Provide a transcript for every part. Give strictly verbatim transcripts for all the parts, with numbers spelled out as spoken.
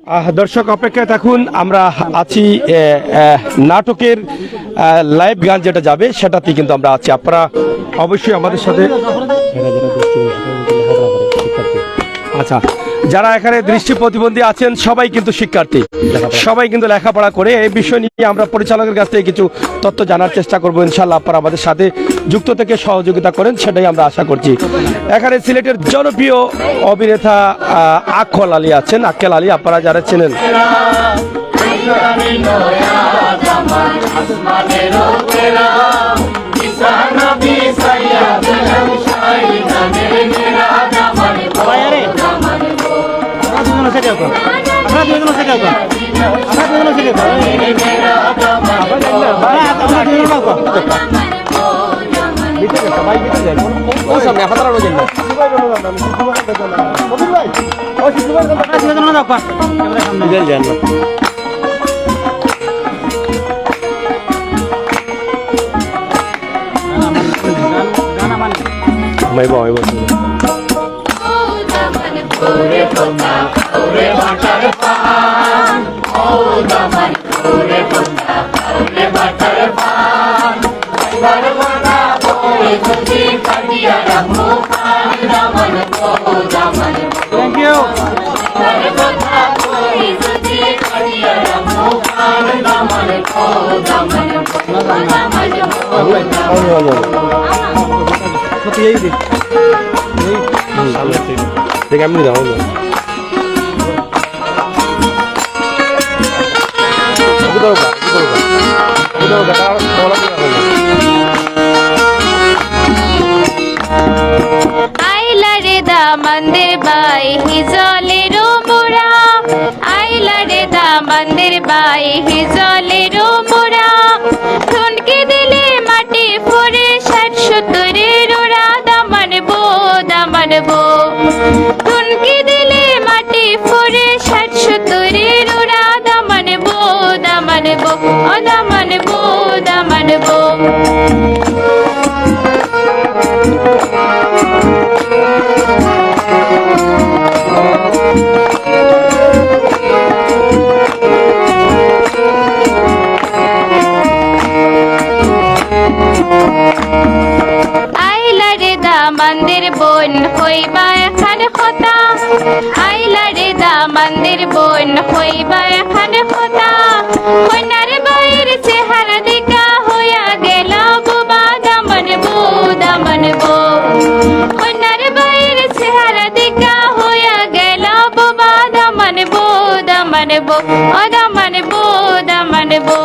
আহ, দর্শক, অপেক্ষায় থাকুন, আমরা আছি এ, এ, নাটকের লাইভ গান যেটা যাবে সেটাতেই কিন্তু আমরা আছি। আপনারা অবশ্যই আমাদের সাথে। আচ্ছা, যারা এখানে দৃষ্টি প্রতিবন্ধী আছেন সবাই কিন্তু শিক্ষার্থী, সবাই কিন্তু লেখাপড়া করে। এই বিষয় নিয়ে আমরা পরিচালকের কাছ থেকে কিছু তথ্য জানার চেষ্টা করব। ইনশাল্লাহ আপনারা আমাদের সাথে যুক্ত থেকে সহযোগিতা করেন, সেটাই আমরা আশা করছি। এখানে সিলেটের জনপ্রিয় অভিনেতা আহ, আক্কল আলী আছেন। আক্কেল আলী, আপনারা যারা চেনেন। Thank you. আইলা রে দামান্দের বাই হিজলের মোরা, আইলা রে দামান্দের বাই হিজলের মোরা। ঠুনকি দিলে মাটি ফোরে ষাট সত্তরের ওরা। দামান বো, দামান বো। ঠুনকি দিলে মাটি ফোরে ষাট সত্তরের ওরা। দামান বো, দামান বো, ও দামান বো, দামান বো। আইলা রে দামান্দের বইন কইবা একখান কথা, আইলা রে দামান্দের বইন কইবা একখান কথা। কইনার বাইর চেহারা দেখা হইয়া গেল বোবা। দামান বো, দামান বো। কইনার বাইর চেহারা দেখা হইয়া গেল বোবা। দামান বো, দামান বো, ও দামান বো, দামান বো।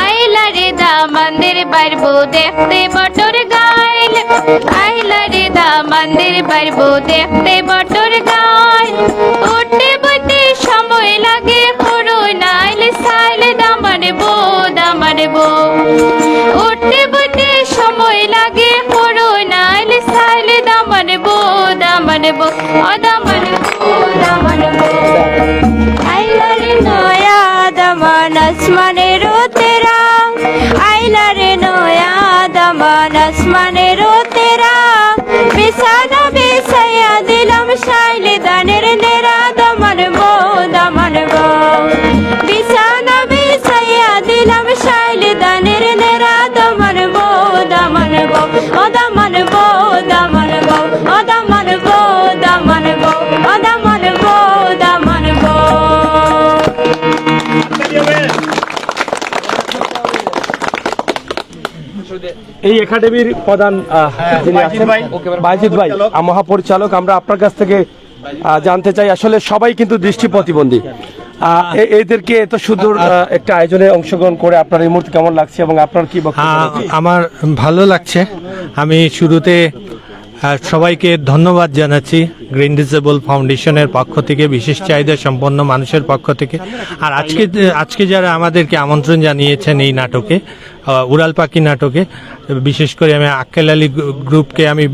আইলা রে দামান্দের বাইর বউ দেখতে বটর গাইল, আইলা রে দামান্দের বাইর বউ দেখতে বটর গাইল। উঠতে বইতে সময় লাগে করো নাইল সাইল। দামান বো, দামান বো। উঠতে বইতে সময় লাগে করো নাইল সাইল। দামান বো, দামান বো, ও দামান বো, দামান বো। আইলা রে নয়া দামান আসমানের তেরা, আইলা রে নয়া দামান আসমানের তেরা। বিছানা বিছাইয়া দিলাম শাইল ধানের নেরা। দামান বো, দামান বো। বিছানা বিছাইয়া দিলাম শাইল ধানের নেরা। দামান বো, দামান বো, ও দামান বো, দামান বো, ও দামান বো, দামান বো, ও দামান বো, দামান বো। এই একাডেমির প্রধান, আহ, যিনি আছেন, বাইজিদ ভাই, আহ, মহাপরিচালক, আমরা আপনার কাছ থেকে, আহ, জানতে চাই, আসলে সবাই কিন্তু দৃষ্টি প্রতিবন্ধী। আহ, এ-, এদেরকে এত সুন্দর, আহ, একটা আয়োজনে অংশগ্রহণ করে আপনার এই মুহূর্তে কেমন লাগছে এবং আপনার কি বক্তব্য হ্যাঁ, রয়েছে? আমার ভালো লাগছে। আমি শুরুতে, আহ, সবাইকে ধন্যবাদ জানাচ্ছি গ্রিন ডিসেবল ফাউন্ডেশনের পক্ষ থেকে, বিশেষ চাহিদা সম্পন্ন মানুষের পক্ষ থেকে। আর আজকে, আজকে যারা আমাদেরকে আমন্ত্রণ জানিয়েছেন এই নাটকে, আহ, উড়াল পাখি নাটকে, বিশেষ করে আমি আক্কেল আলী গ্রু-, গ্রুপকে আমি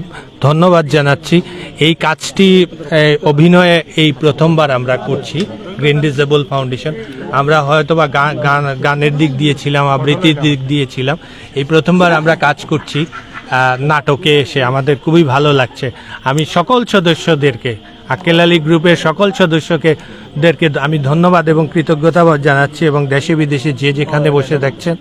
ধন্যবাদ জানাচ্ছি। এই কাজটি, এ, অভিনয়ে এই প্রথমবার আমরা করছি, গ্রিন ডিসেবল ফাউন্ডেশন। আমরা হয়তো বা গান, গান, গানের দিক দিয়ে ছিলাম, আবৃত্তির দিক দিয়ে ছিলাম। এই প্রথমবার আমরা কাজ করছি, আহ, নাটকে এসে আমাদের খুবই ভালো লাগছে। আমি সকল সদস্যদেরকে, আক্কেল আলী গ্রুপের সকল সদস্যকে, দেরকে আমি ধন্যবাদ এবং কৃতজ্ঞতা জানাচ্ছি, এবং দেশে বিদেশে যে যেখানে বসে দেখছেন,